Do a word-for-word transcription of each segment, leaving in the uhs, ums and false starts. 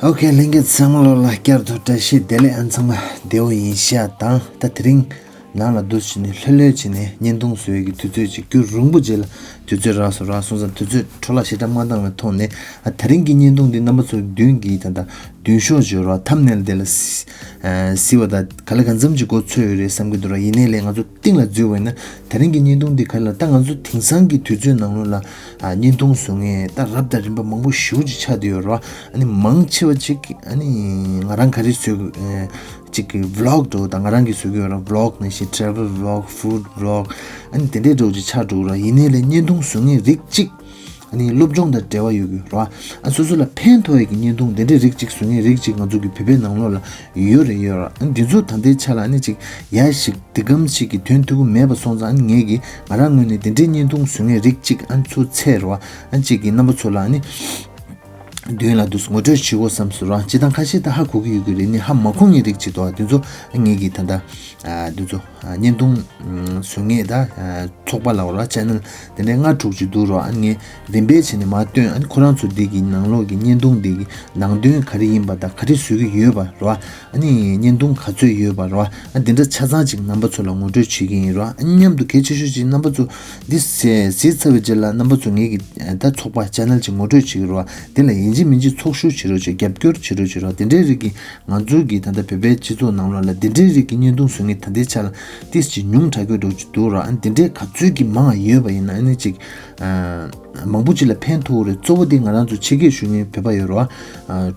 ཨོ་ཁེ། ལྷན་རྒྱས་ཚང་མ་ལོ་ལ་བསྐྱར་དུ་བཀྲ་ཤིས་བདེ་ལེགས། ཨ་ཚང་མ་བདེ་བོ་ཡིན་ཤག་དང་། ད་དེ་རིང་ནང་ལ་འདུག་བྱས་ནས་ལྷོད་ལྷོད་བྱས་ནས་བརྙན་ཐུང་བཟོ་ཡས་ཀྱི་དུས་ཚོད་ཅིག་རྒྱུན་རིང་པོ་རྗེས་ལ་དུས་ཚོད་རག་སོང་ར། སོང་ཙང་དུས་ཚོད་འཕྲོ་བརླག་ཞེ་དྲག་མ་བཏང་བའི་ཐོག་ནས། ཨ་དེ་རིང་གི་བརྙན་ཐུང་འདི་རྣམ་པ་ཚོ་མདུན་གྱི་ད་ལྟ་མདུན་ཤོག་བརྗོད་ར། ཐམ་ནེལ་དེ་ལ་གཟིགས་པ་དང་ག་ལེ་གང་འཚམ་ཅིག་མགོ་ཚོད་ཡོད་རེད་བསམ་གྱི་འདུག་ར། ཡིན་ནའི་ལས་ང་ཚོ་སྟེང་ལ་འཛུལ་བ་ཡིན་ན། དེ་རིང་གི་བརྙན་ཐུང་འདི་ག་ལ་ད་ང་ཚོ་དེང་སང་གི་དུས་ཚོད་ནང་ལོགས་ལ་ཨ་བརྙན་ཐུང་བཟོ་མཁན་ད་རབ་དང་རིམ་པ་མང་པོ་ཞེ་པོ་ཅིག་ཆགས་བསྡད་ཡོད་རེད་བ། ཨ་ནི་མང་ཆེ་བ་ཅིག་ཨ་ནི་ང་རང་ག་རེ་བཟོས་ཨེ་ཅིག་གི་vlog་འདྲ་བོ་དང་། ང་རང་གིས་བཟོ་གི་ཡོད་རེད། vlog་ནང་བཞིན་travel vlog, food vlog། ཨ་ནི་དེ་འདྲའི་འདྲ་བོ་ཅིག་ཆགས་འགྲོ་གི་རེད། ཡིན་ནའི་ལས་བརྙན་ཐུང་བཟོ་མཁན་རིགས་གཅིག་ཨ་ནི་སློབ་སྦྱོང་དང་འབྲེལ་བ་ཡོད་ཀྱི་རེད་བ། ཨ་སོ་སོ་ལ་ཕན་ཐོགས་ཡས་ཀྱི་བརྙན་ཐུང་དེ་འདྲའི་རིགས་གཅིག་བཟོ་མཁན་རིགས་གཅིག་ང་ཚོ་གི་བོད་པའི་ནང་ལོགས་ལ་ཡོད་རེད། ཡོད་རེད། ཨ་འདི་ཚོ་ད་ལྟའི་ཆ་ལ་ཨ་ནི་ཅིག་ཡ་ཞིག་འདི་གམ་ཞིག་གི་དོན་ཐུབ་ཀྱི་མེད་པ་སོང་ཙང་། ཨ་ནི་ངས་ཀྱི་ང་རང་ངོས་ནས་དེ་འདྲའི་བརྙན་ཐུང་བཟོ་མཁན་རིགས་གཅིག་ཨ་ནི་ཚུར་འཚོལ་རེད་བ། ཨ་ཅིག་གི་རྣམ་པ་ཚོ་ལ་ཨ་ནི་མདུན་ལ་འདུག་ངོ་སྤྲོད་བྱེད་དགོས་བསམ་སོང་ར། སྤྱིར་བཏང་ཁ་ཤས་ད་ཧ་གོ་གི་ཡོད་ཀྱི་རེད། ནི་ཧ་མ་གོ་མཁན་རིགས་གཅིག་འདུག་བ། དེ་ཚོ་ངས་ཀྱི་ད་ལྟ་ཨ་འདི་ཚོ་ཨ་བརྙན་ཐུང་བཟོ་མཁན་ད་ཨ་ཚོགས་པ་ལ་འོ་ར། channel་དེ་འདྲའི་ལྔ་དྲུག་ཅིག་འདུག་ར། ཨ་ངས་རིམ་པས་བྱས་ནས་མར་སྟོན། ཨ་ནི་ཁོ་རང་ཚོ་འདི་གི་ནང་ལོགས་ཀྱི་བརྙན་ཐུང་འདི་གི་ནང་དོན་ག་རེ་ཡིན་པ་དང་། ག་རེ་བཟོ་གི་ཡོད་པ་ར། ཨ་ནི་བརྙན་ཐུང་ག་ཚོད་ཡོད་པ་ར། ཨ་འདི་འདྲ་ཆ་ཚང་ཅིག་རྣམ་པ་ཚོ་ལ་ངོ་སྤྲོད་བྱེད་ཀྱི་ཡིན་ར། ཨ་མཉམ་དུ་གལ་ཆེ་ཤོས་ཅིག་རྣམ་པ་ཚོ་འདི་གཟིགས་ཚར་བའི་རྗེས་ལ་རྣམ་པ་ཚོ་ངེད་ཀྱི་ད་ཚོགས་པ་channel་ཅིག་ངོ་སྤྲོད་བྱེད་ཀྱི་ར། དེ་ལ་ཡིན་གཅིག་མིན་གཅིག་ཚོགས་ཞུགས་བྱེད་རོགས་བྱེད། རྒྱབ་སྐྱོར་བྱེད་རོགས་བྱེད་ར། དེ་འདྲའི་རིགས་ཀྱི་ང་ཚོའི་གི་ད་ལྟ་བོད་པའི་སྤྱི་ཚོགས་ནང་ལོགས་ལ་དེ་འདྲའི་རིགས་ཀྱི་བརྙན་ཐུང་བཟོ་མཁན་ད་ལྟའི་ཆ་ལ་ཏིས་ཅིག་ཉུང་དྲགས་ཀྱི་འགྲོ་གི་འདུག་ར། ཨ་ནི་དེ་འདྲའི་ག་ཚོད་ཀྱི་མང་བ་ཡོད་པ་ཡིན་ན། ཨ་ནི་ཅིག་ཨ་མང་པོ་ཅིག་ལ་ཕན་ཐོགས་རེད། གཙོ་བོ་དེ་ང་རང་ཚོ་ཕྱི་རྒྱལ་བཞུགས་མཁན་བོད་པ་ཡོད་ར། ཨ་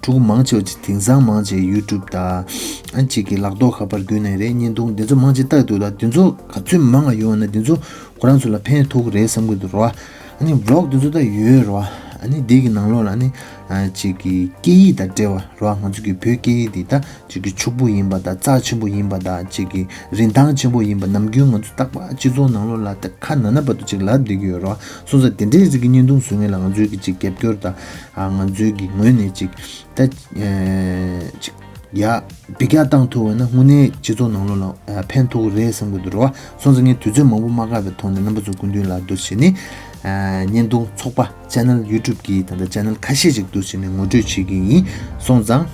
ཕྲུ་གུ་མང་ཆེ་བ་ཅིག་དེང་སང་མང་ཆེ་YouTube་དང་། ཨ་ཅིག་གི་ལག་ཐོག་ཁ་པར་བརྒྱུད་ནས་རེད། བརྙན་ཐུང་དེ་ཚོ་མང་ཆེ་ལྟ་གི་འདུག་ད། དེ་ཚོ་ག་ཚོད་མང་བ་ཡོད་ན་དེ་ཚོ་ཁོ་རང་ཚོ་ལ་ཕན་ཐོགས་ཀྱི་རེད་བསམ་གྱི་འདུག་ར། ཨ་ནི་vlog་དེ་ཚོ་ད་ཡོད་ར། ཨ་ནི་འདི་གི་ནང་ལོགས་ལ་ཨ་ནི་ཨ་ཅིག་གི་སྐད་ཡིག་དང་འབྲེལ་བ་ར། ང་ཚོ་གི་བོད་སྐད་ཡིག་འདི་ད་ཅིག་གི་ཕྱུག་པོ་ཡིན་པ་དང་། རྩ་ཆེན་པོ་ཡིན་པ་དང་། ཅིག་གི་རིན་ཐང་ཆེན་པོ་ཡིན་པ། ནམ་རྒྱུན་ང་ཚོ་རྟག་པར་སྤྱི་ཚོགས་ནང་ལོགས་ལ་ད་ཁ་ན་ན་བར་དུ་ཅིག་ལབ་བསྡད་ཀྱི་ཡོད་ར། སོང་ཙང་དེ་འདྲའི་རིགས་ཀྱི་བརྙན་ཐུང་བཟོ་མཁན་ལ་ང་ཚོའི་གི་ཅིག་རྒྱབ་སྐྱོར་དང་། ཨ་ང་ཚོའི་གི་ངོས་ནས་ཅིག་ད་ཨེ་ཅིག་ཡ་འབུད་རྒྱག་བཏང་ཐུབ་པ་ན་དངོས་གནས་སྤྱི་ཚོགས་ནང་ལོགས་ལ་ཨ་ཕན་ཐོགས་ཀྱི་རེད་བསམ་གྱི་འདུག་ར། སོང་ཙང་ངས་དུས་ཚོད་མང་པོ་མ་བཀག་པའི་ཐོག་ནས་རྣམ་པ་ཚོ་སྐུ་མདུན་ལ་འདུག་བྱས་ནས་ཨ་བརྙན་ཐུང་ཚོགས་པ་channel YouTube་གི་ད་ལྟ་channel་ཁ་ཤས་ཅིག་འདུག་བྱས་ནས་ངོ་སྤྲོད་བྱེད་ཀྱི་ཡིན། སོང་ཙང་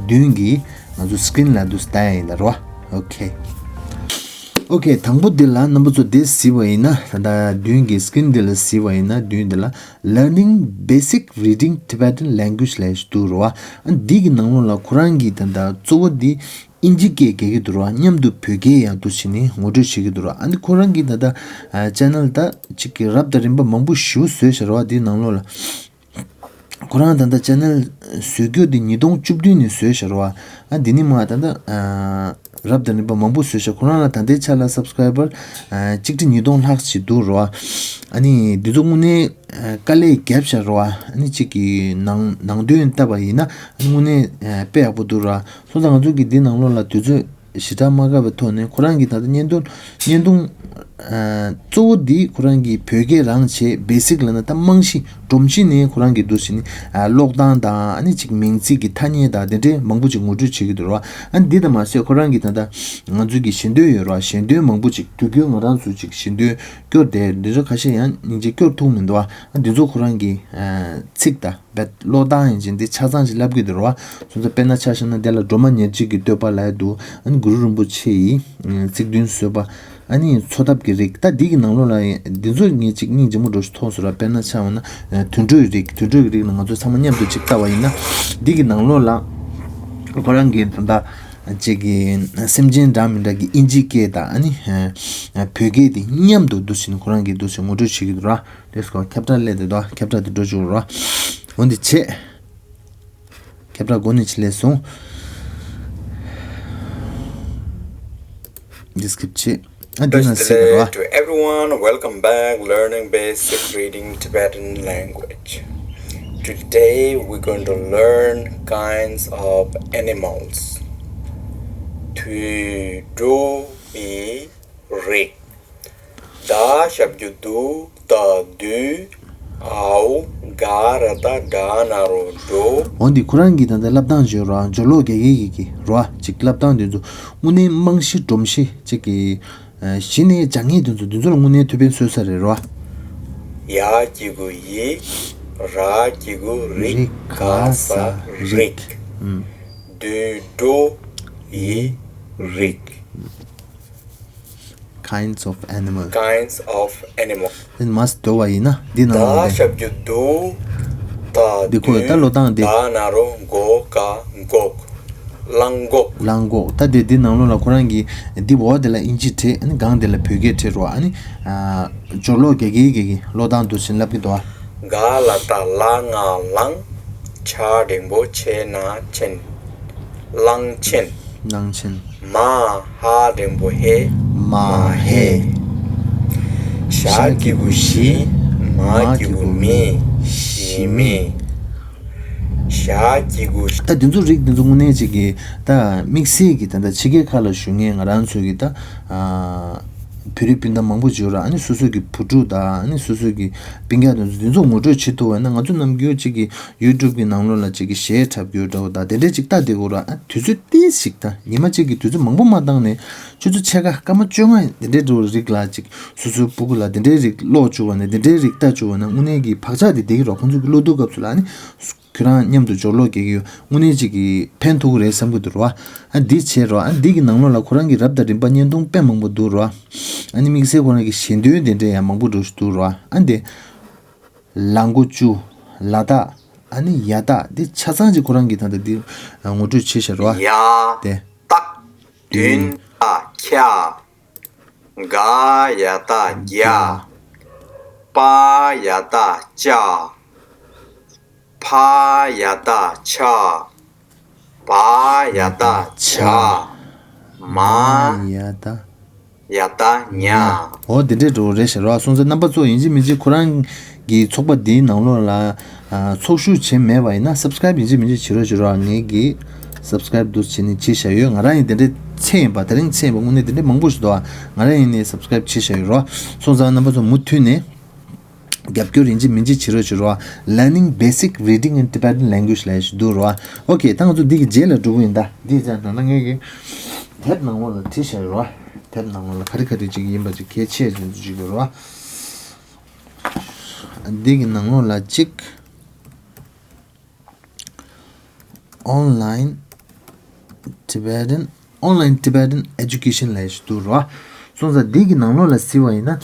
མདུན་གྱི་ང་ཚོ་screen་ལ་འདུག་ལྟ་ཡ་ཡིན་ད་ར། ཨོ་ཁེ། ཨོ་ཁེ། དང་པོ་འདི་ལ་རྣམ་པ་ཚོ་འདི་གཟིགས་པ་ཡིན་ན། ད་ལྟ་མདུན་གྱི་screen་འདི་ལ་གཟིགས་པ་ཡིན་ན། མདུན་འདི་ལ་Learning Basic Reading Tibetan Language་ལབ་ཞིག་འདུག་ར། ཨ་འདི་གི་ནང་ལོགས་ལ་ཁོ་རང་གི་ད་ལྟ་གཙོ་བོ་འདི་ཨིན་ཇི་སྐད་རྒྱག་གི་འདུག་ར། མཉམ་དུ་བོད་སྐད་ཡང་འདུག་བྱས་ནས་ངོ་སྤྲོད་བྱེད་ཀྱི་འདུག་ར། ཨ་འདི་ཁོ་རང་གི་ད་ལྟ་ཨ་channel་ད་ཅིག་གི་རབ་དང་རིམ་པ་མང་པོ་ཞེ་པོ་བཟོས་བཞག་ར་བ། འདིའི་ནང་ལོགས་ལ། ཁོ་རང་ད་ལྟ་channel་བཟོ་རྒྱུ་འདི་ཉིས་སྟོང་བཅུ་བདུན་ནས་བཟོས་བཞག་ར་བ། ཨ་འདི་ནི་མ་ད་ལྟ་ཨ་རབ་དང་རིམ་པ་མང་པོ་བཟོས་བཞག་ཁོ་རང་ལ་ད་ལྟའི་ཆ་ལ་subscriber་ཨ་གཅིག་ཁྲི་ཉིས་སྟོང་ལྷག་ཅིག་འདུག་ར་བ། ཨ་ནི་འདི་ཚོ་དངོས་གནས་ཨ་དཀའ་ལས་བརྒྱབ་བཞག་ར་བ། ཨ་ནི་གཅིག་གི་ནང་ནང་དོན་བལྟས་པ་ཡིན་ན་ཨ་ནི་དངོས་གནས་ཨ་དཔེ་ཡག་པོ་འདུག་ར། སོང་ཙང་ང་ཚོ་གི་འདི་ནང་ལོགས་ལ་དུས་ཚོད་ཞེ་དྲག་མ་བཀག་པའི་ཐོག་ནས་ཁོ་རང་གི་ད་ལྟ་བརྙན་ཐུང་བརྙན་ཐུང་ཨ་གཙོ་བོ་འདི་ཁོ་རང་གི་བོད་སྐད་རང་བྱས། basic་ལབ་ན་ད་རྨང་གཞི་སྒྲོམ་གཞི་ནས་ཁོ་རང་གི་འདུག་བྱས་ནས་ཨ་ཀློག་སྟངས་དང་། ཨ་ནི་ཅིག་མིང་ཚིག་གི་ཐ་སྙད་དང་དེ་འདྲའི་མང་པོ་ཅིག་ངོ་སྤྲོད་བྱེད་ཀྱི་འདུག་ར། ཨ་ནི་འདི་དང་མ་ཟད་ཁོ་རང་གི་ད་ལྟ་ང་ཚོའི་གི་ཞལ་འདོན་ཡོད་ར། ཞལ་འདོན་མང་པོ་ཅིག་དུས་རྒྱུན་ང་རང་ཚོ་ཅིག་ཞལ་འདོན་སྐྱོར་བསྡད། འདི་ཚོ་ཁ་ཤས་ཡང་སྙིང་རྗེ་སྐྱོར་ཐུབ་མི་འདུག་ཨ་ཨ་འདི་ཚོ་ཁོ་རང་གི་ཨ་ཚིག་དང་རྦད་ཀློག་སྟངས་ཡིན་ཅིང་འདི་ཆ་ཚང་ཞིག་བསླབ་ཀྱི་འདུག་ར་བ། སོང་ཙང་དཔེར་ན་ཆ་བཞག་ན་དེ་ལ་སྒྲོལ་མ་ཉེར་གཅིག་གི་བསྟོད་པ་ལབ་ཡ་འདུག་ཨ་ནི་གུ་རུ་རིན་པོ་ཆེ་ཡི་ཚིག་བདུན་བཟོད་པ། ཨ་ནི་འཚོ་ཐབས་ཀྱི་རིགས། ད་འདི་གི་ནང་ལོགས་ལ་འདི་ཚོ་ངས་ཅིག་སྙིང་རྗེ་མོ་འདྲ་ཞིག་མཐོང་སོང་ར། དཔེར་ན་ཆ་བཞག་ན་དུད་འགྲོའི་རིགས། དུད་འགྲོའི་རིགས་ལ་ང་ཚོ་ཚང་མ་མཉམ་དུ་ཅིག་ལྟ་བ་ཡིན་ན། འདི་གི་ནང་ལོགས་ལ་ཁོ་རང་གི་ད་ལྟ་ཅིག་གི་སེམས་ཅན་འདྲ་མི་འདྲ་གི་ཨིན་ཇི་སྐད་དང་ཨ་ནི་བོད་སྐད་དེ་མཉམ་དུ་འདུག་བྱས་ནས་ཁོ་རང་གིས་འདུག་བྱས་ངོ་སྤྲོད་བྱེད་ཀྱི་འདུག་ར། Let's go. ཁྱབ་བསྒྲགས་སླེབས་བསྡད་འདུག་ཁྱབ་བསྒྲགས་དེ་འགྲོ་བཅུག་རོགས། འོ་འདི་བྱས། ཁྱབ་བསྒྲགས་འགོ་ནས་ཅིག་སླེབས་སོང་། འདི་སྐིབ་བྱས། ཨ་འདི་ན་སྲིད་རོགས། To everyone, welcome back learning basic reading Tibetan language. Today we're going to learn kinds of animals. དུད་འགྲོའི་རིགས། ད་ཞབས་ཀྱུ་དུ། ད་དུ། འའོ། ག་ར་བཏགས་གྲ་ན་རོ་འགྲོ། འོ་འདི་ཁོ་རང་གིས་ད་ལྟ་བསླབ་སྟངས་བརྗོད་རོགས། སྦྱོར་ཀློག་རྒྱག་མཁན་གྱི་གི་རོགས། ཅིག་བསླབ་སྟངས་འདི་ཚོ་དངོས་གནས་རྨང་གཞི་སྒྲོམ་གཞི་ཅིག་གི་ཨ་གཞི་ནས་སྦྱང་མཁན་འདི་ཚོ་འདི་ཚོ་ལ་དངོས་གནས་ཐུགས་ཕན་གསོས་ས་རེད་རོགས། ཡ་གི་གུ་ཡི། ར་གི་གུ་རི། ག་ས་རིགས། དུད་འགྲོ་ཡི་རིགས། Kinds of animal. Kinds of animal. དེ་མ་ཟེར་བ་ཡིན་ན་འདི་ནང་ལ་ད་ལྟ་ཞབས་ཀྱུ་དུ། ད་འདི་ཁོ་ད་བློ་བཏང་སྟེ། ད་ན་རོ་འགོ་ག་འགོག་གླང་འགོག་གླང་འགོག་ད་དེ་འདི་ནང་ལོགས་ལ་ཁོ་རང་གིས་འདི་འོག་དེ་ལ་ཨིན་ཇི་བྲིས། ཨ་ནི་སྒང་དེ་ལ་བོད་སྐད་བྲིས་རོ། ཨ་ནི་ཨ་སྦྱོར་ཀློག་རྒྱག་གི་རྒྱག་གི་བློ་བཏང་འདུག་ཟེར་ལབ་ཀྱི་འདུག་ཨ། ག་ལ་བཏགས་གླ་ང་གླང་། ཆ་འགྲེང་བུ་ཆེ་ན་ཆེན། གླང་ཆེན། གླང་ཆེན། མ་ཧ་འགྲེང་བུ་ཧེ། མ་ཧེ། ཞ་གི་གུ་ཞི། མ་གི་གུ་མི། ཞི་མི། ཞ་གི་གུ་ཞ། ད་འདི་ཚོ་རིགས་འདི་ཚོ་དངོས་གནས་ཅིག་གི་ད་དམིགས་བསལ་གྱི་ད་ལྟ་ཕྱི་རྒྱལ་ཁག་ལ་བཞུགས་མཁན་ང་རང་ཚོ་གི་ད་ཨ་བོད་རིགས་སྤུན་ཟླ་མང་པོ་ཅིག་ཡོད་ར། ཨ་ནི་སོ་སོ་གི་བུ་ཕྲུག་དང་ཨ་ནི་སོ་སོ་གི་སྤུན་ཀྱག་དེ་ཚོ་འདི་ཚོ་ངོ་སྤྲོད་བྱེད་ཐུབ་པ་ན། ང་ཚོ་ནམ་རྒྱུན་ཅིག་གི་ཡུ་ཊུབ་གི་ནང་ལོགས་ལ་ཅིག་གི་གཞས་འཁྲབ་རྒྱུ་འདྲ་བོ་དང་དེ་འདྲས་ཅིག་ལྟ་བསྡད་དགོས་ར། ཨ་དུས་ཚོད་ཏིས་ཞིག་དང་ཉི་མ་གཅིག་གི་དུས་ཚོད་མང་པོ་མ་བཏང་ནས་ཆུ་ཚོད་ཕྱེད་ཀ་སྐར་མ་བཅོ་ལྔ་དེ་འདྲས་འགྲོ་བའི་རིགས་ལ་ཅིག་སོ་སོའི་སྤུ་གུ་ལ་དེ་འདྲའི་རིགས་ཀློག་བཅུག་པ་ནས་དེ་འདྲའི་རིགས་ལྟ་བཅུག་པ་ན་དངོས་གནས་ཀྱི་བག་ཆགས་དེ་བསྡད་ཀྱི་རོགས། ཁོང་ཚོ་གི་བློ་སྡུག་སྐབས་སུ་ལ་ཨ་ནི་ཁྱོད་རང་མཉམ་དུ་སྦྱོར་ཀློག་རྒྱག་གི་ཡོད། དངོས་གནས་ཅིག་གི་ཕན་ཐོགས་ཀྱི་རེད་བསམ་གྱི་འདུག་ར། ཨ་འདི་བྱས་རོགས། ཨ་འདི་གི་ནང་ལོགས་ལ་ཁོ་རང་གི་རབ་དང་རིམ་པ་བརྙན་ཐུང་དཔེ་མང་པོ་འདུག་ར། ཨ་ནི་དམིགས་བསལ་ཁོ་རང་གི་ཞལ་འདོན་དེ་འདྲ་ཡང་མང་པོ་འགྲོ་བཞིན་འདུག་ར། ཨ་འདི་ལ་མགོ་བཅུ། ལ་དྭགས། ཨ་ནི་ཡ་དྭགས། འདི་ཆ་ཚང་ཅིག་ཁོ་རང་གི་ད་ལྟ་འདི་ངོ་སྤྲོད་བྱས་བཞག་ར། ཡ་དེ་སྟག་བདུན་ད་ཁྱ། ག་ཡ་བཏགས་གྱ། པ་ཡ་བཏགས་ཅ། ཕ་ཡ་བཏགས་ཕྱ། བ་ཡ་བཏགས་བྱ། མ་ཡ་བཏགས་ཡ་བཏགས་ཉ། འོ་དེ་འདྲས་འགྲོ་རེད་ཤག་ར། སོང་ཙང་རྣམ་པ་ཚོ་ཡིན་གཅིག་མིན་གཅིག་ཁོ་རང་གི་ཚོགས་པ་འདིའི་ནང་ལོགས་ལ་ཨ་ཚོགས་ཞུགས་བྱས་མེད་པ་ཡིན་ན་སབ་སི་ཀ་རའིབ་ཡིན་གཅིག་མིན་གཅིག་བྱེད་རོགས་བྱེད་རོགས། ངེད་ཀྱིས་སབ་སི་ཀ་རའིབ་འདུག་བྱས་ནས་བྱས་བཞག་ཡོད། ང་རང་ཡིན་དེ་འདྲས་ཚད་ཡིན་པ། དེ་རིང་ཚད་ཡིན་པ་དངོས་གནས་དེ་འདྲས་མང་པོ་ཞིག་འདུག་ཨ། ང་རང་ཡིན་ནས་སབ་སི་ཀ་རའིབ་བྱས་བཞག་ཡོད་ར། སོང་ཙང་རྣམ་པ་ཚོ་མུ་མཐུད་ནས་རྒྱབ་སྐྱོར་ཡིན་གཅིག་མིན་གཅིག་བྱེད་རོགས་བྱེད་རོགས། Learning basic reading in Tibetan language ལབ་ཞིག་འདུག་རོགས། ཨོ་ཁེ། ད་ང་ཚོ་འདི་གི་རྗེས་ལ་འགྲོ་གི་ཡིན། ད་འདི་ཙང་ད་ལྟ་ངེད་ཀྱི་དེབ་ནང་ལོགས་ལ་བྲིས་བཞག་ཡོད་རོགས། དེབ་ནང་ལོགས་ལ་ག་རེ་ག་རེ་ཅིག་ཡིན་པ་ཅིག་གལ་ཆེ་ཅན་ཅིག་ཡོད་རོགས། འདི་གི་ནང་ལོགས་ལ་གཅིག Online Tibetan, Online Tibetan Education ལབ་ཞིག་འདུག་རོ། སོང་ཙང་འདི་གི་ནང་ལོགས་ལ་གཟིགས་པ་ཡིན་ན།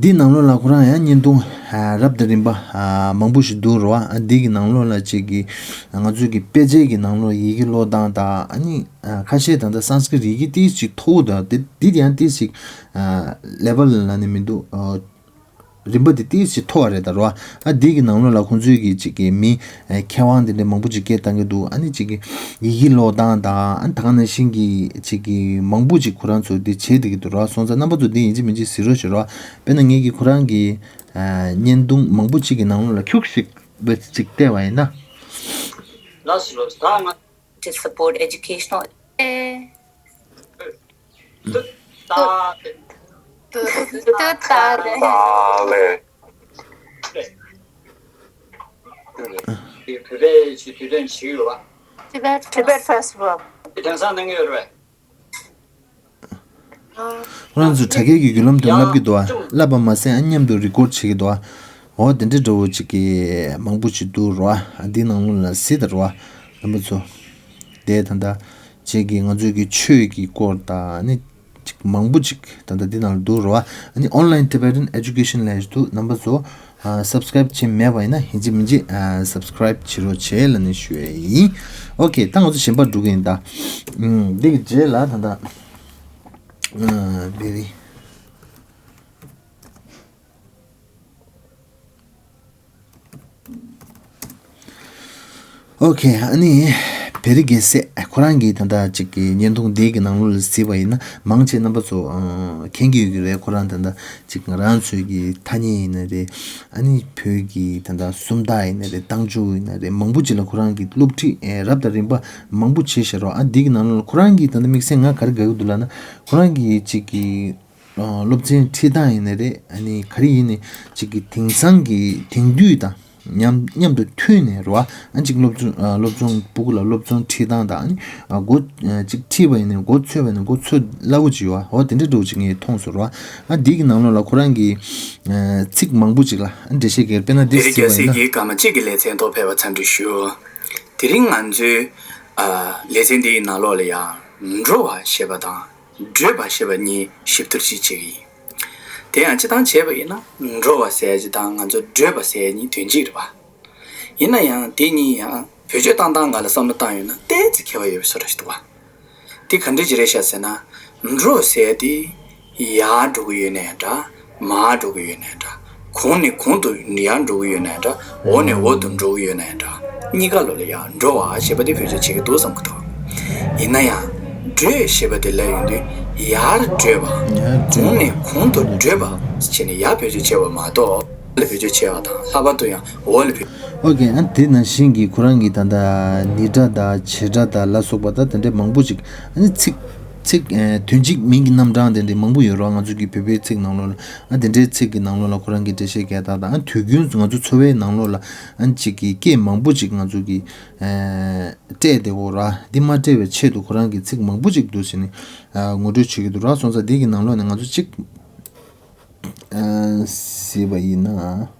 འདི་ནང་ལོགས་ལ་ཁོ་རང་ཡང་བརྙན་ཐུང་ཨ་རབ་དང་རིམ་པ་ཨ་མང་པོ་ཞིག་འདུག་རོ། ཨ་འདི་གི་ནང་ལོགས་ལ་ཅིག་གི་ང་ཚོའི་གི་དཔེ་ཆའི་གི་ནང་ལོགས་ཡི་གེ་ཀློག་སྟངས་དང་། ཨ་ནི་ཨ་ཁ་ཤས་ད་ལྟ་སཾ་སྐྲྀཏ་ཡི་གེ་ཏིས་ཅིག་མཐོ་བོ་དང་། དེ་འདི་ཡང་ཏིས་ཅིག་ཨ་ལེ་ཝལ་ལ་ནི་མི་འདུག་ཨ། རིམ་པ་དེ་ཏིས་ཅིག་མཐོ་བ་རེད་ད་རོ། ཨ་འདི་གི་ནང་ལོགས་ལ་ཁོང་ཚོའི་གི་ཅིག་གི་མི་ཨ་མཁས་དབང་དེ་འདྲ་མང་པོ་ཅིག་སྐད་བཏང་གི་འདུག་ཨ་ནི་ཅིག་གི་ཡི་གེ་ཀློག་སྟངས་དང་། ཨ་ནི་ད་ག་ནང་བཞིན་གི་ཅིག་གི་མང་པོ་ཅིག་ཁོ་རང་ཚོ་འདི་བྱེད་བསྡད་ཀྱི་འདུག་རོ། སོང་ཙང་རྣམ་པ་ཚོ་འདི་ཡིན་གཅིག་མིན་གཅིག་གཟིགས་རོགས་བྱེད་རོ། དཔེར་ན་ངེད་ཀྱི་ཁོ་རང་གི་ཨ་བརྙན་ཐུང་མང་པོ་ཅིག་གི་ནང་ལོགས་ལ་ཁྱུག་ཞིག་བེད་ཅིག་བལྟས་པ་ཡིན་ན། ལགས་སོ། ད་ང་to support educational ཏུ་ཏ་ཏུ་ཏུ་ཏ་ཏེ། ཏ་ལེ། དེ་བོད་པའི་ཆེད་དུས་སྟོན་བྱེད་ཀྱི་ཡོད་པ། Tibet Tibet Festival དེ་དེང་སང་གནང་གི་ཡོད་རེད་པས། ཁོ་རང་ཚོས་དྲ་རྒྱའི་གི་བརྒྱུད་ལམ་དུ་བསླབ་ཀྱི་འདུག་ཨ། བསླབ་པ་མ་ཟད་ཨ་མཉམ་དུ་རི་ཀོཌ་བྱེད་ཀྱི་འདུག་ཨ། འོ་དེ་འདྲའི་འདྲ་བོ་ཅིག་གི་མང་པོ་ཅིག་འདུག་རོ། ཨ་འདི་ནང་ལོགས་ལ་གཟིགས་དང་རོ། རྣམ་པ་ཚོ། དེ་ད་ལྟ་ཅིག་གི་ང་ཚོའི་གི་ཆོས་ཀྱི་སྐོར་དང་ནི་ཅིག་མང་པོ་ཅིག་ད་ལྟ་འདི་ནང་ལ་འདུག་རོ། ཨ་ནི་Online Tibetan Education ལབ་ཡག་འདུག་རྣམ་པ་ཚོ་ཨ་སབ་སི་ཀ་རའིབ་བྱས་མེད་པ་ཡིན་ན་ཡིན་གཅིག་མིན་གཅིག་ཨ་སབ་སི་ཀ་རའིབ་བྱེད་རོགས་བྱེད་ལབ་ནས་ཞུ་ཡས་ཡིན། ཨོ་ཁེ། ད་ང་ཚོ་གཞན་པར་འགྲོ་གི་ཡིན་ད། ཨུམ། འདི་གི་རྗེས་ལ་ད་ལྟ་ཨ་བེ་རི། ཨོ་ཁེ། ཨ་ནི་བེ་རི་རྒྱལ་སྲས་ཁོ་རང་གིས་ད་ལྟ་ཅིག་གི་བརྙན་ཐུང་འདི་གི་ནང་ལོགས་ལ་གཟིགས་པ་ཡིན་ན། མང་ཆེ་རྣམ་པ་ཚོ་ཨ་མཁྱེན་གྱི་ཡོད་ཀྱི་རེད། ཁོ་རང་ད་ལྟ་ཅིག་ང་རང་ཚོའི་གི་ཐ་སྙད་ཡིན་ན་རེད། ཨ་ནི་བོད་ཀྱི་ད་ལྟ་སུམ་རྟགས་ཡིན་ན་རེད། རྟགས་འཇུག་ཡིན་ན་རེད། མང་པོ་ཅིག་ལ་ཁོ་རང་གིས་སློབ་ཁྲིད་ཨེ་རབ་དང་རིམ་པ་མང་པོ་བྱས་བཞག་རོགས། ཨ་འདི་གི་ནང་ལོགས་ལ་ཁོ་རང་གིས་ད་ལྟ་དམིགས་བསལ་ང་ག་རེ་དགའ་གི་འདུག་ལབ་ན། ཁོ་རང་གིས་ཅིག་གི་ཨ་སློབ་ཚན་ཁྲིད་སྟངས་ཡིན་ན་རེད། ཨ་ནི་ག་རེ་ཡིན་ནའི་ཅིག་གི་དེང་སང་གི་དེང་དུས་དང་མཉམ་མཉམ་དུ་མཐུད་ནས་རོ། ཨ་ཅིག་སློབ་སྦྱོང་ཨ་སློབ་སྦྱོང་སྤུ་གུ་ལ་སློབ་སྦྱོང་ཁྲིད་སྟངས་དང་། ཨ་ནི་ཨ་འགོ་ཨ་ཅིག་ཁྲིད་པ་ཡིན་ནའི་འགོ་ཚུགས་པ་ཡིན་ནའི་འགོ་ཚུགས་སླ་བོ་ཅིག་ཡོད་ཨ། འོ་དེ་འདྲ་འདྲ་བོ་ཅིག་ངས་མཐོང་སོང་རོ། ཨ་འདི་གི་ནང་ལོགས་ལ་ཁོ་རང་གི་ཨ་ཚིག་མང་པོ་ཅིག་ལ་ཨ་འགྲེལ་བཤད་རྒྱག་དཔེར་ན་འདི་བེ་རི་གཟིགས་པ་རྒྱལ་ཡིན་ན། སྲས་ཀྱིས་སྐར་མ་གཅིག་གི་ལེ་ཚན་ཐོག་ཕེབས་པར་འཚམས་འདྲི་ཞུ། དེ་རིང་ང་ཚོའི་ཨ་ལེ་ཚན་འདིའི་ནང་ལོགས་ལ་ཡང་འགྲོ་བ་ཞེས་པ་དང་བགྲོད་པ་ཞེས་པ་གཉིས་ཞིབ་བསྡུར་ཅིག་བྱེད་ཀྱི་ཡིན། དེ་ཡང་སྤྱིར་བཏང་བྱས་པ་ཡིན་ན་འགྲོ་བ་ཟེར་ཡ་ཅིག་དང་ང་ཚོ་བགྲོད་པ་ཟེར་ཡ་གཉིས་དོན་གཅིག་རེད་པ། ཡིན་ན་ཡང་དེ་གཉིས་ཡང་བེད་སྤྱོད་བཏང་སྟངས་སྒང་ལ་བསམ་བློ་བཏང་ཡོད་ན་ཏོག་ཙམ་ཁྱད་པར་ཡོད་པའི་བཟོ་འདྲ་ཞིག་འདུག་པ། དེ་ག་འདྲ་ཅིག་རེད་ཤག་ཟེར་ན། འགྲོ་ཟེར་དེ་ཡར་འགྲོ་གི་ཡོད་ནའི་འདྲ། མར་འགྲོ་གི་ཡོད་ནའི་འདྲ། གོང་ནས་གོང་དུ་ཡར་འགྲོ་གི་ཡོད་ནའི་འདྲ། འོག་ནས་འོག་ཏུ་འགྲོ་གི་ཡོད་ནའི་འདྲ། གཉིས་ཀ་ལོགས་ལ་ཡང་འགྲོ་བ་ཞེས་པ་དེ་བེད་སྤྱོད་བྱེད་ཀྱི་འདུག་བསམ་གྱི་འདུག། ཡིན་ན་ཡང་བགྲོད་ཞེས་པ་དེ་ལབ་ཡོང་དུས་ཡར་བགྲོད་པ། ཡར་བགྲོད་པ། གོང་ནས་གོང་དུ་བགྲོད་པ་ཟེར་ནས་ཡར་བེད་སྤྱོད་བྱས་པ་མ་གཏོགས། ལ་བེད་སྤྱོད་བྱས་པ་དང་ལྷག་པར་དུ་ཡང་འོག་ལ་བེད། ཨོ་ཀེ། ཨ་དེ་ནང་བཞིན་གྱི་ཁོ་རང་གི་ད་ལྟ་ནི་སྒྲ་དང་བྱེད་སྒྲ་དང་ལ་སོགས་པ་དང་དེ་འདྲའི་མང་པོ་ཅིག་ཨ་ནི་ཚིག་ཚིག་ཨེ་དོན་གཅིག་མིང་གི་རྣམ་གྲངས་དེ་འདྲའི་མང་པོ་ཡོད་རེད་བ། ང་ཚོ་གི་བོད་པའི་ཚིག་ནང་ལོགས་ལ་ཨ་དེ་འདྲའི་ཚིག་གི་ནང་ལོགས་ལ་ཁོ་རང་གི་འགྲེལ་བཤད་རྒྱག་སྟངས་དང་ཨ་དུས་རྒྱུན་ང་ཚོ་འཚོ་བའི་ནང་ལོགས་ལ་ཨ་ཅིག་གི་སྐད་མང་པོ་ཅིག་ང་ཚོ་གི་ཨེ་སྤྲད་བསྡད་ཡོད་རེད་བ། འདི་མ་སྤྲད་པའི་ཆེད་དུ་ཁོ་རང་གི་ཚིག་མང་པོ་ཅིག་འདུག་ཟེར་ནས་ཨ་ངོ་སྤྲོད་བྱེད་ཀྱི་འདུག་ར། སོང་ཙང་འདི་གི་ནང་ལོགས་ནས་ང་ཚོ་གཅིག་ཨ་གཟིགས་པ་ཡིན་ན།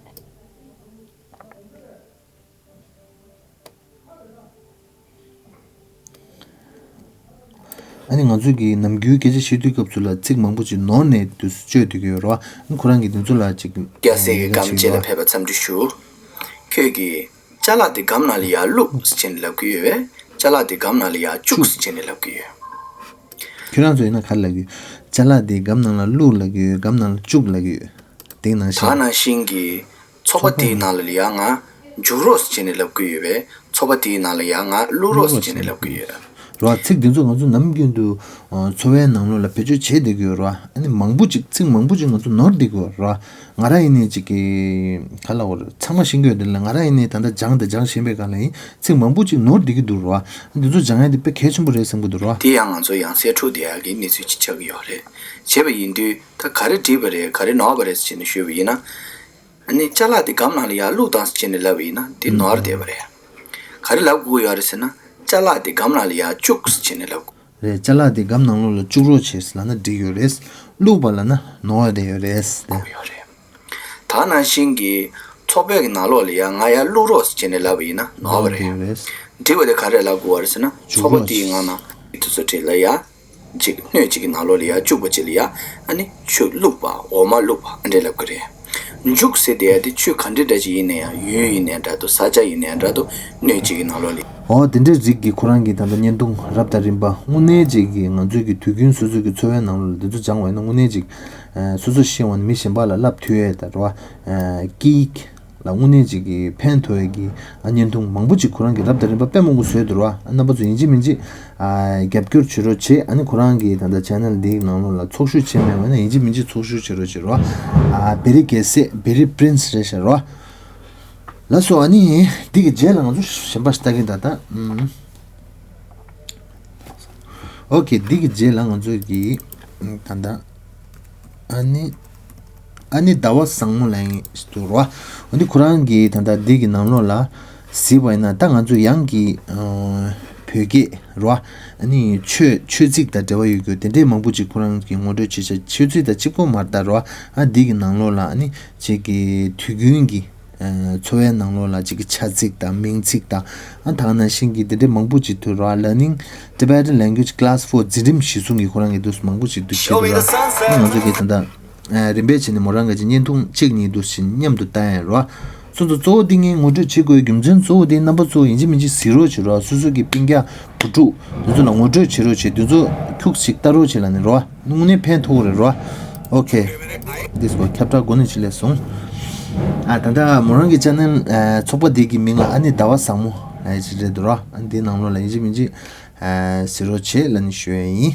ཨ་ནི་ང་ཚོས་ཀྱི་ནམ་རྒྱུན་སྐད་ཆ་བཤད་དུས་སྐབས་སུ་ལ་ཚིག་མང་པོ་ཅིག་ནོར་ནས་དུས་སུ་བཅོས་བསྡད་ཀྱི་ཡོད་རེད་བ། ཨ་ནི་ཁོ་རང་གིས་དེ་ཚོ་ལ་ཅིག་སྐྱ་སེར་གྱི་སྒམ་བཅས་ལ་ཕེབས་པར་འཚམས་འདྲི་ཞུ། ཁྱོད་ཀྱིས་ཅ་ལག་དེ་སྒམ་ནང་ལ་ཡར་བླུགས་ཟེར་བྱས་ནས་ལབ་ཀྱི་ཡོད་པས། ཅ་ལག་དེ་སྒམ་ནང་ལ་ཡར་བཅུག་ཟེར་བྱས་ནས་ལབ་ཀྱི་ཡོད། ཁྱོད་རང་ཚོ་ཡིན་ན་ག་རེ་ལབ་ཀྱི་ཡོད། ཅ་ལག་དེ་སྒམ་ནང་ལ་བླུགས་ལབ་ཀྱི་ཡོད། སྒམ་ནང་ལ་བཅུག་ལབ་ཀྱི་ཡོད། དེ་ནང་བཞིན། ད་ནང་བཞིན་གྱི་ཚོགས་པ་དེའི་ནང་ལ་ཡར་ང་འཇུག་རོགས་ཟེར་བྱས་ནས་ལབ་ཀྱི་ཡོད་པས། ཚོགས་པ་དེའི་ནང་ལ་ཡར་ང་བླུག་རོགས་ཟེར་བྱས་ནས་ལབ་ཀྱི་ཡོད། རེད་བ། ཚིག་འདི་ཚོ་ང་ཚོ་ནམ་རྒྱུན་དུ་ཨ་འཚོ་བའི་ནང་ལོགས་ལ་བེད་སྤྱོད་བྱེད་བསྡད་ཀྱི་ཡོད་རེད་བ། ཨ་ནི་མང་པོ་ཅིག་ཚིག་མང་པོ་ཅིག་ང་ཚོ་ནོར་བསྡད་ཀྱི་ཡོད་རེད་བ། ང་རང་ཡིན་ནའི་ཅིག་གི་ག་ལབ་དགོས་རེད། ཚང་མ་ཤེས་ཀྱི་ཡོད་དེ་ལ། ང་རང་ཡིན་ནའི་ད་ལྟ་སྦྱངས་དང་སྦྱང་བཞིན་པའི་སྒང་ལ་ཡིན། ཚིག་མང་པོ་ཅིག་ནོར་བསྡད་ཀྱི་འདུག་རེད་བ། འདི་ཚོ་སྦྱང་ཡ་དེ་དཔེ་གལ་ཆེན་པོ་རེད་བསམ་གྱི་འདུག་རེད་བ། དེ་ཡང་ང་ཚོ་ཡང་སེ་འཁྲུག་བསྡད་ཡག་གི་གནས་ཚུལ་ཅིག་ཆགས་ཀྱི་ཡོད་རེད། བྱས་པ་ཡིན་དུས་ད་ག་རེ་འགྲིག་པ་རེད། ག་རེ་ནོར་བ་རེད་ཟེར་ནས་ཞུས་པ་ཡིན་ན། ཨ་ནི་ཅ་ལག་དེ་སྒམ་ནང་ལ་ཡར་བླུགས་དང་ཟེར་བྱས་ནས་ལབ་པ་ཡིན་ན་དེ་ནོར་བསྡད་པ་རེད། ག་རེ་ལབ་དགོས་ཀྱི་ཡོད་རེད་ཟེར་ན། ཅ་ལག་དེ་སྒམ་ནང་ལ་ཡར་བཅུག་ཟེར་བྱས་ནས་ལབ་དགོས། རེད། ཅ་ལག་དེ་སྒམ་ནང་ལོགས་ལ་བཅུག་རོགས་བྱེད་ལབ་ན་འགྲིག་ཡོད་རེད། བླུགས་པ་ལབ་ན་ནོར་བསྡད་ཡོད་རེད། དགོས་ཡོད་རེད། ད་ནང་བཞིན་གྱི་ཚོགས་པའི་གི་ནང་ལོགས་ལ་ཡར་ང་ཡར་བླུག་རོགས་ཟེར་བྱས་ནས་ལབ་པ་ཡིན་ན་ནོར་བ་རེད། ཡོད་རེད། འགྲིག་པ་དེ་ག་རེ་ལབ་དགོས་པ་རེད་ཟེར་ན། བཅུག་ཚོགས་པ་རོགས་དེའི་ངང་ན་དེ་ཚོ་བྲིས་ལ་ཡར་ཅིག་སྣོད་ཅིག་གི་ནང་ལོགས་ལ་ཡར་བཅུག་པ་ཅིག་ལ་ཡར་ཨ་ནི་ཆུ་བླུགས་པ། འོ་མ་བླུགས་པ། ཨ་འདྲས་ལབ་ཀྱི་རེད། འཇུག་ཟེར་དེ་ཡ་དེ་ཆུ་ག་འདྲ་འདྲ་ཅིག་ཡིན་ན་ཡང་། ཡུལ་ཡིན་ནའི་འདྲ་འདུག་ས་ཆ་ཡིན་ནའི་འདྲ་འདུག་སྣོད་ཅིག་གི་ནང་ལོགས་ལ། འོ་དེ་འདྲའི་རིགས་ཀྱི་ཁོ་རང་གི་ད་ལྟ་བརྙན་ཐུང་རབ་དང་རིམ་པ་དངོས་གནས་ཅིག་གི་ང་ཚོའི་གི་དུས་རྒྱུན་སོ་སོའི་གི་འཚོ་བའི་ནང་ལོགས་ལ་དེ་ཚོ་སྦྱངས་པ་ཡིན་ན་དངོས་གནས་ཅིག་ཨ་སོ་སོ་ཤེས་པ་ནས་མི་གཞན་པ་ལ་བསླབ་ཐུབ་ཡས་ད་རེད་བ། ཨ་སྐད་ཡིག་ལ་དངོས་གནས་ཅིག་གི་ཕན་ཐོགས་ཡས་ཀྱི་ཨ་བརྙན་ཐུང་མང་པོ་ཅིག་ཁོ་རང་གི་རབ་དང་རིམ་པ་དཔེ་མང་པོ་བཟོས་འདུག་ར། ཨ་རྣམ་པ་ཚོ་ཡིན་གཅིག་མིན་གཅིག་ཨ་རྒྱབ་སྐྱོར་བྱེད་རོགས་བྱེད། ཨ་ནི་ཁོ་རང་གི་ད་ལྟ་ཆེ་ནལ་འདིའི་ནང་ལོགས་ལ་ཚོགས་ཞུགས་བྱས་མེད་པ་ན་ཡིན་གཅིག་མིན་གཅིག་ཚོགས་ཞུགས་བྱེད་རོགས་བྱེད་རོགས། ཨ་བེ་རི་རྒྱལ་སྲས། བེ་རི་པི་རིན་སི་རེད་ཤག་ར། ལགས་སོ། ཨ་ནི་འདི་གི་རྗེས་ལ་ང་ཚོ་གཞན་པ་ཞིག་ལྟ་གིན་ད་ལྟ་ཨུམ། ཨོ་ཀེ། འདི་གི་རྗེས་ལ་ང་ཚོ་གི་ད་ལྟ་ཨ་ནི་ཨ་ནི་ཟླ་བ་བཟང་མོ་ལབ་ཡིན་འདུག་ར། འོ་འདི་ཁོ་རང་གི་ད་ལྟ་འདི་གི་ནང་ལོགས་ལ་གཟིགས་པ་ཡིན་ན། ད་ང་ཚོ་ཡང་གི་ཨ་བོད་སྐད་ར། ཨ་ནི་ཆོས་ཆོས་ཚིག་དང་འབྲེལ་བ་ཡོད་རྒྱུ་དེ་འདྲས་མང་པོ་ཅིག་ཁོ་རང་གི་ངོ་སྤྲོད་བྱེད་བྱ། ཆོས་ཚིག་དང་གཅིག་པོ་མ་རེད་ད་ར། ཨ་འདི་གི་ནང་ལོགས་ལ་ཨ་ནི་ཅིག་གི་དུས་རྒྱུན་གྱི་འཚོ་བའི་ནང་ལོགས་ལ་ཅིག་གི་བྱ་ཚིག་དང་མིང་ཚིག་དང་། ཨ་ད་ག་ནང་བཞིན་གྱི་དེ་འདྲའི་མང་པོ་ཅིག་འདུག་ར། Learning Tibetan Language Class Four འཛིན་རིམ་གཞིར་བཟུང་གི་ཁོ་རང་གི་འདུག་མང་པོ་ཅིག་འདུག་བྱེད་འདུག་ར། ཨ་ང་ཚོ་གི་ད་ལྟ་རིམ་པས་བྱས་ནས་མོ་རང་གི་ཅིག་བརྙན་ཐུང་གཅིག་གཉིས་འདུག་ཅིག་མཉམ་དུ་ལྟ་ཡ་ར། སོ་སོ་གཙོ་བོ་འདི་ངས་ངོ་སྤྲོད་བྱེད་དགོས་རྒྱུ་མཚན་གཙོ་བོ་དེ་རྣམ་པ་ཚོ་ཡིན་གཅིག་མིན་གཅིག་གཟིགས་རོགས་བྱེད་ར། སོ་སོ་གི་སྤུན་ཀྱག་བུ་ཕྲུག་དེ་ཚོ་ལ་ངོ་སྤྲོད་བྱེད་རོགས་བྱེད། དེ་ཚོ་ཁྱུག་ཅིག་ལྟ་རོགས་བྱེད་ལབ་ནས་ར། དངོས་གནས་ཕན་ཐོགས་རེད་རོ། ཨོ་ཁེ། འདི་སྐོར་ཁྱབ་བསྒྲགས་འགོ་ནས་ཅི་ལས་སོང་། ཨ་ད་ལྟ་མོ་རང་གི་ཅེ་ནལ་ཚོགས་པ་འདི་གི་མིང་ལ་ཨ་ནི་ཟླ་བ་བཟང་མོ་ལབ་ཡ་ཅིག་རེད་འདུག་རོ། ཨ་འདིའི་ནང་ལོགས་ལ་ཡིན་གཅིག་མིན་གཅིག་གཟིགས་རོགས་བྱེད་ལབ་ནས་ཞུ་ཡ་ཡིན།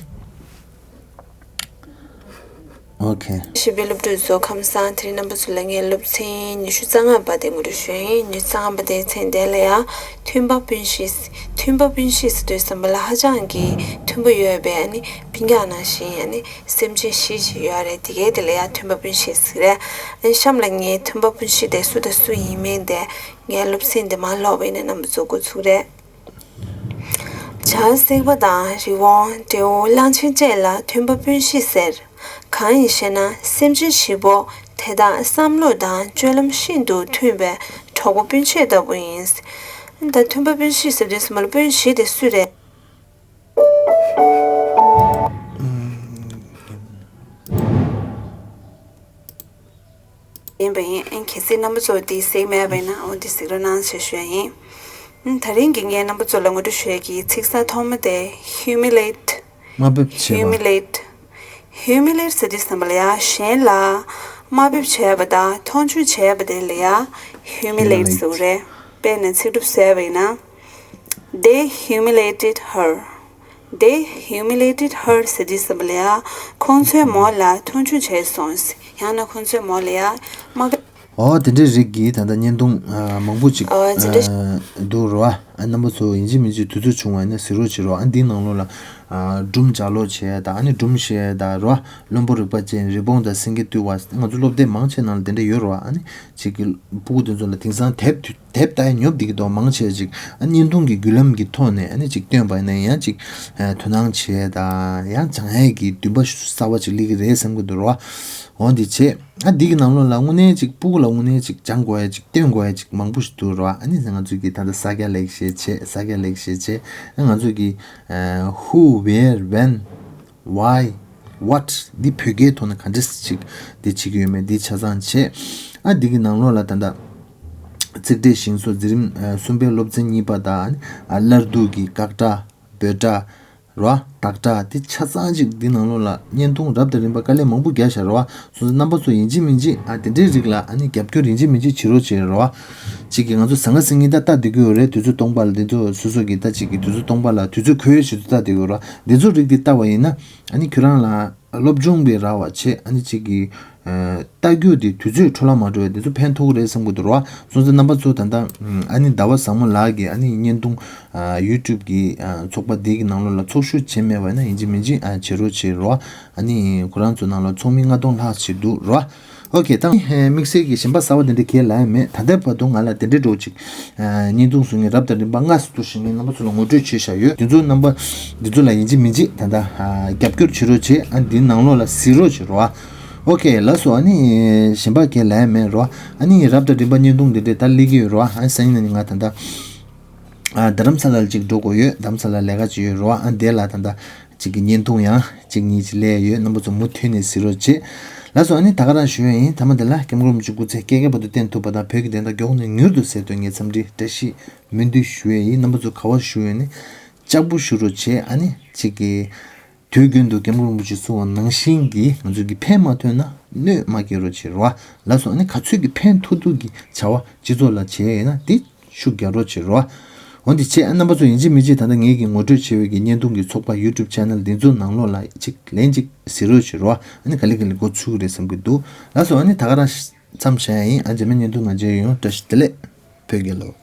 ཨོ་ཁེ། གཞིས་པའི་སློབ་ཕྲུག་ཚོ་ཁམས་བཟང་། དེ་རིང་རྣམ་པ་ཚོ་ལ་ངས་སློབ་ཚན་ཉི་ཤུ་རྩ་ལྔ་པ་དེ་ངོ་སྤྲོད་ཞུ་ཡ་ཡིན། ཉི་ཤུ་རྩ་ལྔ་པ་དེའི་མཚན་དེ་ལ་ཡང་མཐུན་པ་སྤུན་བཞི། མཐུན་པ་སྤུན་བཞི་ཟེར་དུས་ཙམ་པ་ལ་ཧ་ཅང་གི་མཐུན་པོ་ཡོད་པའི་ཨ་ནི་སྤུན་ཀྱག་ནང་བཞིན་ཨ་ནི་སེམས་ཅན་བཞི་ཞིག་ཡོད་རེད། དེ་གའི་དེ་ལ་ཡང་མཐུན་པ་སྤུན་བཞི་ཟེར་རེད། ཨ་ནི་གཤམ་ལ་ངས་མཐུན་པ་སྤུན་བཞི་དེ་སུ་དང་སུ་ཡིན་མིན་དེ་ངའི་སློབ་ཚན་དེ་མར་ཀློག་པ་ཡིན་ན་རྣམ་པ་ཚོ་འགོ་ཚུགས་རེད། བྱ་སྲེག་པ་དང་རི་བོང་དྲེའུ་གླང་ཆེན་བཅས་ལ་མཐུན་པ་སྤུན་བཞི་ཟེར། གང་ཡིན་ཞེ་ན། སེམས་ཅན་བཞི་པོ་དེ་དག་བསམ་བློ་དང་སྤྱོད་ལམ་ཤིན་ཏུ་མཐུན་པའི་གྲོགས་པོ་སྤུན་མཆེད་ལྟ་བུ་ཡིན། ད་མཐུན་པ་དཔོན་བཞི་ཟེར་དུས་སུ་མ་ལ་དཔོན་བཞི་དེ་སུ་རེད། ཡིན་པ་ཡིན། གལ་སྲིད་རྣམ་པ་ཚོ་འདི་གཟིགས་མེད་པ་ཡིན་ན་འོ་འདི་གཟིགས་རོགས་གནང་ཞེས་ཞུ་ཡ་ཡིན། ད་རིང་གི་ངས་རྣམ་པ་ཚོ་ལ་ངོ་སྤྲོད་ཞུ་ཡ་གི་ཚིག་གསར་ཐོག་མ་དེ་humiliate། དམའ་འབེབས་བྱེད་པ། humiliate humiliate ཟེར་དུས་ཙམ་པ་ལ་ཡ་གཞན་ལ་དམའ་འབེབས་བྱས་པ་དང་མཐོང་ཆུང་བྱས་པ་དེ་ལ་ཡ་humiliate ཟེར་བ་རེད། དཔེར་ན་ཚིག་གྲུབ་བཟོས་པ་ཡིན་ན། They humiliated her. They humiliated her ཟེར་དུས་ཙམ་པ་ལ་ཡ་ཁོང་ཚོས་མོ་ལ་མཐོང་ཆུང་བྱས་སོང་། ཡང་ན་ཁོང་ཚོས་མོ་ལ་ཡ་དམའ་འབེབས། ཨོ་དེ་འདྲའི་རིགས་ཀྱི་ད་ལྟ་བརྙན་ཐུང་ཨ་མང་པོ་ཅིག་ཨ་དེ་འདྲ་ཨ་འདུག་རོ། ཨ་རྣམ་པ་ཚོ་ཡིན་གཅིག་མིན་གཅིག་དུས་ཚོད་བྱུང་བ་ཡིན་ན་གཟིགས་རོགས་བྱེད་རོགས། ཨ་འདིའི་ནང་ལོགས་ལ་ཨ་སྒྲུང་ལྗགས་ཀློག་བྱས་དང་ཨ་ནི་སྒྲུང་བཤད་དང་རོ། བློན་པོ་རིག་པ་ཅན། རི་བོང་དང་སེང་གེ་བཏུལ་བ། ང་ཚོ་སློབ་དེབ་མང་ཆེ་ནང་ལ་དེ་འདྲ་ཡོད་རོ། ཨ་ནི་ཅིག་གི་སྤུ་གུ་དེ་ཚོ་ལ་དེང་སང་དེབ་དེབ་ལྟ་ཡ་ཉོབ་བསྡད་ཀྱི་འདུག་མང་ཆེ་ཅིག་ཨ་བརྙན་ཐུང་གི་བརྒྱུད་ལམ་གྱི་ཐོག་ནས་ཨ་ནི་ཅིག་སྟོན་པ་ཡིན་ན་ཡང་ཅིག་ཨ་དོ་སྣང་བྱས་དང་ཡང་སྦྱང་ཡས་ཀྱི་འདུན་པ་གསར་པ་ཅིག་སླེབས་ཀྱི་རེད་བསམ་གྱི་འདུག་རོ། འོ་འདི་བྱས། ཨ་འདི་གི་ནང་ལོགས་ལ་དངོས་གནས་ཅིག་སྤུ་གུ་ལ་དངོས་གནས་ཅིག་སྦྱང་དགོས་ཡ་ཅིག་སྟོན་དགོས་ཡ་ཅིག་མང་པོ་ཞིག་འདུག་རོ། ཨ་ནི་ང་ཚོ་གི་ད་ལྟ་ས་སྐྱ་ལེགས་བཤད་བྱས། ས་སྐྱ་ལེགས་བཤད་བྱས། ཨ་ང་ཚོ་གི་ཨ་who, where, when, why, what འདི་བོད་སྐད་ཐོག་ནས་ག་འདྲས་ཅིག་འདི་བྱེད་ཀྱི་ཡོད་མེད་འདི་ཆ་ཚང་བྱས། ཨ་འདི་གི་ནང་ལོགས་ལ་ད་ལྟ་ཚིག་ཕྲད་ཤིང་བཟོ་འཛིན་རིམ་ཨ་གསུམ་པའི་སློབ་ཚན་གཉིས་པ་དང་ཨ་སླར་བསྡུ་གི་དགག་སྒྲ་འབོད་སྒྲ་རོ། དགག་སྒྲ་དེ་ཆ་ཚང་ཅིག་འདི་ནང་ལོགས་ལ་བརྙན་ཐུང་རབ་དང་རིམ་པ་དཀའ་ལས་མང་པོ་བརྒྱབ་བཞག་རོ། སོང་ཙང་རྣམ་པ་ཚོ་ཡིན་གཅིག་མིན་གཅིག་ཨ་དེ་འདྲའི་རིགས་ལ་ཨ་ནི་རྒྱབ་སྐྱོར་ཡིན་གཅིག་མིན་གཅིག་བྱེད་རོགས་བྱེད་རོ། གཅིག་གིས་ང་ཚོ་ཟང་ངེ་ཟིང་ངེ་ད་ལྟ་བསྡད་ཀྱི་ཡོད་རེད། དུས་ཚོད་སྟོང་པ་ལ་འདི་ཚོ་སོ་སོ་གི་ད་གཅིག་གིས་དུས་ཚོད་སྟོང་པ་ལ་དུས་ཚོད་འཁོར་ཡས་ཞིག་ཏུ་ལྟ་བསྡད་ཀྱི་ཡོད་རོ། འདི་ཚོ་རིགས་འདི་ལྟ་བ་ཡིན་ན་ཨ་ནི་ཁྱོད་རང་ལ་སློབ་སྦྱོང་པའི་ར་བ་བྱེད་ཨ་ནི་གཅིག་གིས་ལྟ་རྒྱུ་དེ་དུས་ཚོད་འཕྲོ་བརླག་མ་འགྲོ་བའི་དེ་ཚོ་ཕན་ཐོགས་ཀྱི་རེད་བསམ་གྱི་འདུག་རོ། སོང་ཙང་རྣམ་པ་ཚོ་ད་ལྟ་ཨ་ནི་ཟླ་བ་བཟང་མོ་ལགས་ཀྱི་ཨ་ནི་བརྙན་ཐུང་ཨ་YouTube གི་ཨ་ཚོགས་པ་འདི་གི་ནང་ལོགས་ལ་ཚོགས་ཞུགས་བྱས་མེད་པ་ཡིན་ན་ཡིན་གཅིག་མིན་གཅིག་ཨ་བྱེད་རོགས་བྱེད་རོ། ཨ་ནི་ཁོ་རང་ཚོ་ནང་ལ་ཚོགས་མི་ལྔ་སྟོང་ལྷག་ཅིག་འདུག་རོ། ཨོ་ཁེ། ད་ཨ་དམིགས་བསལ་གྱི་གཞན་པ་གསར་པ་དེ་འདྲ་གས་ལབ་ཡ་མེད། ད་ལྟའི་བར་དུ་ང་ལ་དེ་འདྲའི་འདྲ་བོ་ཅིག་ཨ་བརྙན་ཐུང་བཟོ་མཁན་རབ་དང་རིམ་པ་ལྔ་ཙམ་ཞིག་ངས་རྣམ་པ་ཚོ་ལ་ངོ་སྤྲོད་བྱས་བཞག་ཡོད། དེ་ཚོ་རྣམ་པ་འདི་ཚོ་ལ་ཡིན་གཅིག་མིན་གཅིག་ད་ལྟ་ཨ་རྒྱབ་སྐྱོར་བྱེད་རོགས་བྱེད། ཨ་འདིའི་ནང་ལོགས་ལ་གཟིགས་རོགས་བྱེད་རོ། ཨོ་ཁེ། ལགས་སོ། ཨ་ནི་གཞན་པ་གས་ལབ་ཡ་མེད་རོ། ཨ་ནི་རབ་དང་རིམ་པ་བརྙན་ཐུང་འདི་འདྲས་ད་སླེབས་ཀྱི་ཡོད་རོ། ཨ་ནི་སང་ཉིན་ནས་ང་ད་ལྟ་ཨ་རྡ་རམ་ས་ལ་ལ་ཅིག་འགྲོ་དགོས་ཡོད། རྡ་རམ་ས་ལ་ལས་ཀ་ཅིག་ཡོད་རོ། ཨ་འདི་ལ་ད་ལྟ་གཅིག་གི་བརྙན་ཐུང་ཡང་གཅིག་གཉིས་ཅིག་སླེབས་ཡོད། རྣམ་པ་ཚོ་མུ་མཐུད་ནས་གཟིགས་རོགས་བྱེད། ལགས་སོ། ཨ་ནི་ད་ག་རང་ཞུ་ཡ་ཡིན། ཐ་མ་དེ་ལ་སྐྱབས་མགོན་རིན་པོ་ཆེ་སྐུ་ཚེ་བསྐལ་བརྒྱའི་བར་དུ་བརྟན་ཐུབ་པ་དང་བོད་ཀྱི་བདེན་མཐའ་མགྱོགས་ནས་མྱུར་དུ་གསལ་ཐུབ་ངས་འཚམས་འདྲི་བཀྲ་ཤིས་སྨོན་འདུན་ཞུ་ཡ་ཡིན། རྣམ་པ་ཚོ་ག་བ་བཞུགས་ཡོད་ནས་ལྕགས་པོ་བཞུགས་རོགས་བྱེད། ཨ་ནི་གཅིག་གི་དུས་རྒྱུན་དུ་སྐྱབས་མགོན་རིན་པོ་ཆེ་གསུང་བ་ནང་བཞིན་གྱི་ང་ཚོ་གི་ཕན་མ་ཐོགས་ན་གནོད་མ་སྐྱེལ་རོགས་བྱེད་རོ། ལགས་སོ། ཨ་ནི་ག་ཚོད་ཀྱི་ཕན་ཐོགས་ཐོགས་ཀྱི་བྱ་བ་སྤྱི་ཚོགས་ལ་བྱས་ཡོད་ན་དེ་ཤུགས་རྒྱག་རོགས་བྱེད་རོ། འོ་འདི་བྱས། ཨ་རྣམ་པ་ཚོ་ཡིན་གཅིག་མིན་གཅིག་ད་ལྟ་ངེད་ཀྱིས་ངོ་སྤྲོད་བྱས་པའི་གི་བརྙན་ཐུང་གི་ཚོགས་པ་YouTube channel འདི་ཚོ་ནང་ལོགས་ལ་གཅིག་ལན་གཅིག་གཟིགས་རོགས་བྱེད་རོ། ཨ་ནི་ག་ལེ་ག་ལེ་འགོ་ཚུགས་ཀྱི་རེད་བསམ་གྱི་འདུག། ལགས་སོ། ཨ་ནི་ད་ག་རང་མཚམས་བཞག་ཡ་ཡིན། ཨ་རྗེས་མའི་བརྙན་ཐུང་ནང་མཇལ་ཡོང་། བཀྲ་ཤིས་བདེ་ལེགས། བོད་རྒྱལ་ལོ།